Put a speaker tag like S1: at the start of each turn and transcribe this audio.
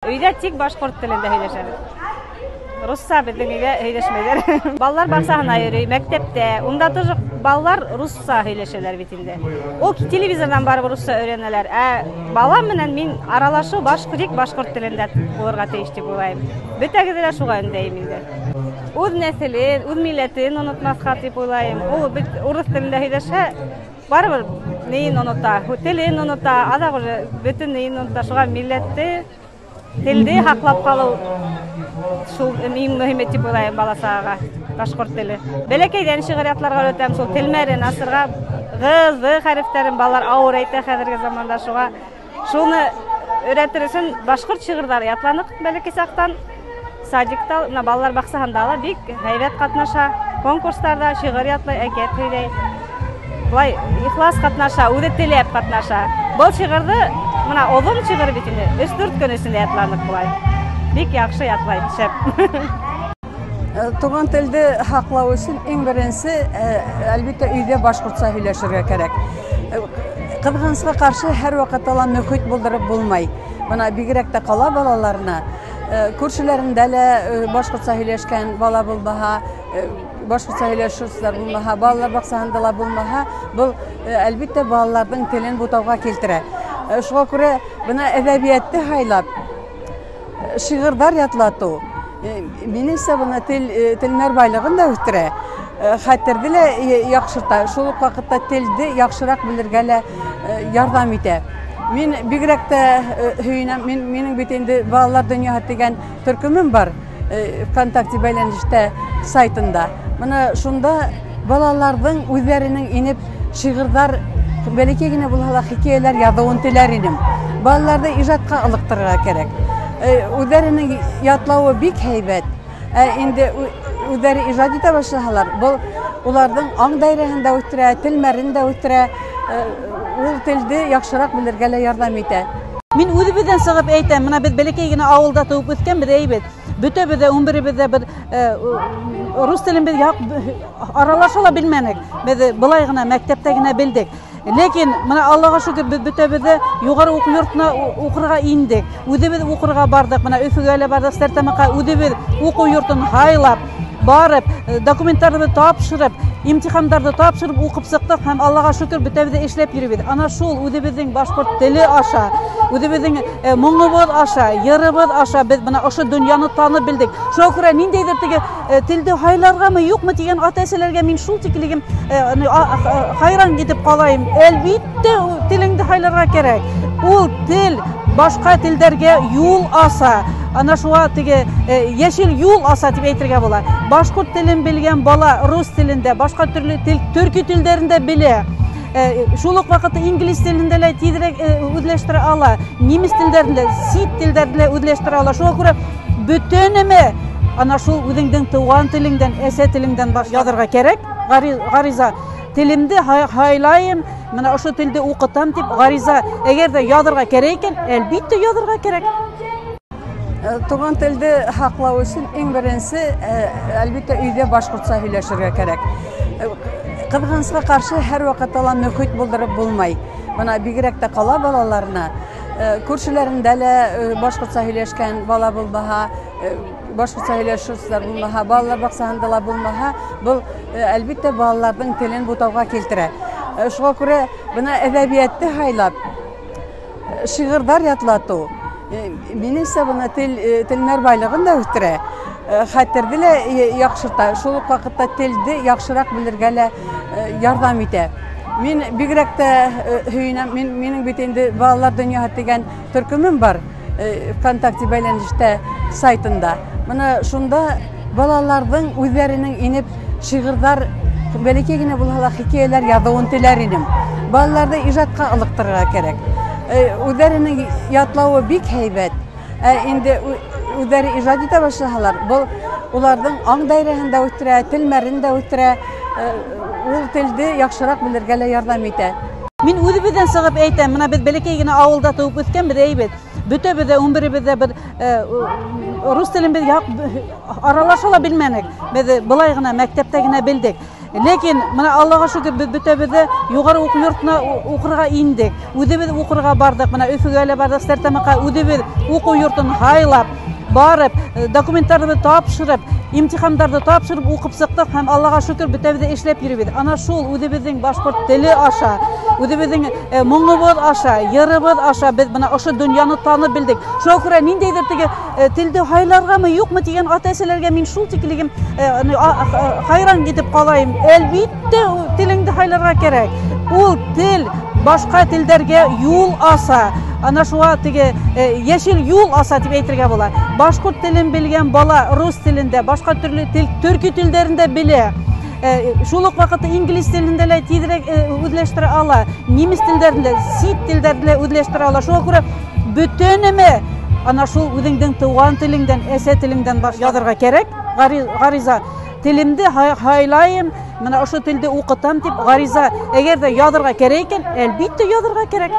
S1: Өйҙә тик башҡорт телендә һөйләшәбеҙ. Русса беҙҙең өйҙә һөйләшмәйҙәр. Балалар баҡсаһына йөрөй, мәктәптә. Унда тоже балалар русса һөйләшәләр бит инде. Ул телевизорҙан барып русса өйрәнәләр. Ә бала менән мин аралашыу тик башҡорт телендә булырға тейеш тип уйлайым. Бөтәгеҙҙе лә шуға өндәйем инде. Үҙ нәҫелен, үҙ милләтен онотмаҫҡа тип уйлайым. Ул бит урыҫ телендә һөйләшһә, барыбер нейен онота, телен онота, аҙаҡ уже бөтөн нейен онота. Шуға милләтте, телде һаҡлап ҡалыу шул иң мөһиме тип уйлайым бала сағаға, башҡорт теле. Бәләкәйҙән шиғыр ятларға өйрәтәм, шул телмәрен асырға, ғ, з хәрефтәрен балалар ауыр әйтә хәҙерге заманда, шуға шуны өйрәтер өсөн башҡорт шиғырҙары ятланыҡ бәләкәй саҡтан. Садикта, бына балалар баҡсаһында ла бик һәйбәт ҡатнаша, конкурстарҙа шиғыр ятлай, әкиәт һөйләй. Былай ихлас ҡатнаша, үҙе теләп ҡатнаша. Был шиғырҙы, бына оҙон шиғыр бит инде, өс-дүрт көн эсендә ятланыҡ былай. Бик яҡшы ятлай, шәп.
S2: Туған телде һаҡлау өсөн иң беренсе, әлбиттә, өйҙә башҡортса һөйләшергә кәрәк. Ҡыҙғанысҡа ҡаршы һәр ваҡытта ла мөхит булдырып булмай. Бына бигерәк тә ҡала балаларына, күршеләрендә лә башҡортса һөйләшкән бала булмаһа, башҡортса һөйләшеүселәр булмаһа, балалар баҡсаһында ла булмаһа, был, әлбиттә, балаларҙың телен бутауға килтерә. Шуға күрә бына әҙәбиәтте һайлап, шиғырҙар ятлатыу, минеңсә, бына телмәр байлығын да үҫтерә, хәтерҙе лә яҡшырта, шул уҡ ваҡытта телде яҡшыраҡ белергә лә ярҙам итә. Мин бигерәк тә һөйөнәм, минең бит инде Балалар донъяһы тигән төркөмөм бар, ВКонтакте бәйләнештә сайтында. Бына шунда балаларҙың үҙҙәренең инеп шиғырҙар, бәләкәй генә булһа ла хикәйәләр яҙыуын теләр инем. Балаларҙы ижадҡа ылыҡтырырға кәрәк. Үҙҙәренең ятлауы бик һәйбәт. Ә инде үҙҙәре ижад итә башлаһалар, был уларҙың аң даирәһен дә үҫтерә, телмәрен дә үҫтерә, ул телде яҡшыраҡ белергә лә ярҙам итә.
S3: Мин үҙебеҙҙән сығып әйтәм, бына беҙ бәләкәй генә ауылда тыуып үҫкәнбеҙ, әйбәт. Бөтәбеҙ ҙә, ун беребеҙ ҙә бер, рус телен беҙ аралаша ла белмәнек. Беҙ былай ғына мәктәптә генә белдек. Ләкин бына Аллаға шөкөр, беҙ бөтәбеҙ ҙә юғары уҡыу йортона уҡырға индек. Үҙебеҙ уҡырға барҙыҡ, бына Өфөгә лә барҙыҡ, Стәрлетамаҡҡа үҙебеҙ уҡыу йортон һайлап, барып, документтарҙы тапшырып, имтихандарҙы тапшырып уҡып сыҡтыҡ һәм Аллаға шөкөр, бөтәбеҙ ҙә эшләп йөрөйбөҙ. Ана шул үҙебеҙҙең башҡорт теле аша, үҙебеҙҙең моңобоҙ аша, йырыбыҙ аша беҙ бына ошо донъяны танып белдек. Шуға күрә ниндәйҙер теге, телде һайларғамы, юҡмы тигән ата-әсәләргә мин шул тиклем, хайран итеп ҡалайым. Әлбиттә, телеңде һайларға кәрәк. Ул тел башҡа телдәргә юл аса. Ана шуға теге, йәшел юл аса тип әйтергә була. Башҡорт телен белгән бала рус телендә, башҡа төрлө тел, төрки телдәрендә белә. Шул уҡ ваҡытта инглиз телендә лә тиҙерәк, үҙләштерә ала, немец телдәрендә, сит телдәрҙә лә үҙләштерә ала. Шуға күрә бөтә нәмә ана шул үҙеңдең тыуған телеңдән, әсә телеңдән баш яҙырға кәрәк. Ғариза телемде һайлайым, бына ошо телде уҡытам тип ғариза әгәр ҙә яҙырға кәрәк икән, әлбиттә яҙырға кәрәк.
S2: Туған телде һаҡлау өсөн иң беренсе, әлбиттә, өйҙә башҡортса һөйләшергә кәрәк. Ҡыҙғанысҡа ҡаршы һәр ваҡытта ла мөхит булдырып булмай. Бына бигерәк тә ҡала балаларына, күршеләрендә лә, башҡортса һөйләшкән бала булмаһа, башҡортса һөйләшеүселәр булмаһа, балалар баҡсаһында ла булмаһа, был, әлбиттә, балаларҙың телен бутауға килтерә. Шуға күрә бына әҙәбиәтте һайлап, шиғырҙар ятлатыу, минеңсә, бына телмәр байлығын да үҫтерә, хәтерҙе лә яҡшырта, шул уҡ ваҡытта телде яҡшыраҡ белергә лә, ярҙам итә. Мин бигерәк тә, һөйөнәм, минең бит инде Балалар донъяһы тигән төркөмөм бар, ВКонтакте бәйләнештә сайтында. Бына шунда балаларҙың үҙҙәренең инеп шиғырҙар, бәләкәй генә булһа ла хикәйәләр яҙыуын теләр инем. Балаларҙы ижадҡа ылыҡтырырға кәрәк. Үҙҙәренең ятлауы бик һәйбәт. Ә инде үҙҙәре ижад итә башлаһалар, был уларҙың аң даирәһен дә үҫтерә, телмәрен дә үҫтерә, ул телде яҡшыраҡ белергә лә ярҙам итә.
S3: Мин үҙебеҙҙән сығып әйтәм, бына беҙ бәләкәй генә ауылда тыуып үҫкәнбеҙ, әйбәт. Бөтәбеҙ ҙә, ун беребеҙ ҙә бер, рус телен беҙ аралаша ла белмәнек. Беҙ былай ғына мәктәптә генә белдек. Ләкин мына Аллаға шөкөр, беҙ бөтәбеҙ ҙә юғары уҡыу йортона уҡырға индек. Үҙебеҙ уҡырға барҙыҡ, мына Өфөгә лә барҙыҡ, Стәрлетамаҡҡа үҙебеҙ уҡыу йортон һайлап, барып, документтарҙы тапшырып, имтихандарҙы тапшырып уҡып сыҡтыҡ һәм Аллаға шөкөр бөтәбеҙ ҙә эшләп йөрөйбөҙ. Ана шул үҙебеҙҙең башҡорт теле аша, үҙебеҙҙең моңобоҙ аша, йырыбыҙ аша беҙ бына ошо донъяны танып белдек. Шуға күрә ниндәйҙер теге телде һайларғамы, юҡмы тигән ата-әсәләргә мин шул тиклем хайран китеп ҡалайым. Әлбиттә, телеңде һайларға кәрәк. Ул тел башҡа телдәргә юл аса. Ана шуға теге йәшел юл аса тип әйтергә була. Башҡорт телен белгән бала рус телендә, башҡа төрлө тел, төрки телдәрендә белә. Шул уҡ ваҡытта инглиз телендә лә тиҙерәк үҙләштерә ала, немец телдәрендә, сит телдәрҙә лә үҙләштерә ала. Шуға күрә бөтә нәмә ана шул үҙеңдең тыуған телеңдән, әсә телеңдән баш яҙырға кәрәк. Ғариза телемде һайлайым, мына ошо телде уҡытам тип ғариза әгәр ҙә яҙырға кәрәк икән, әлбиттә яҙырға кәрәк.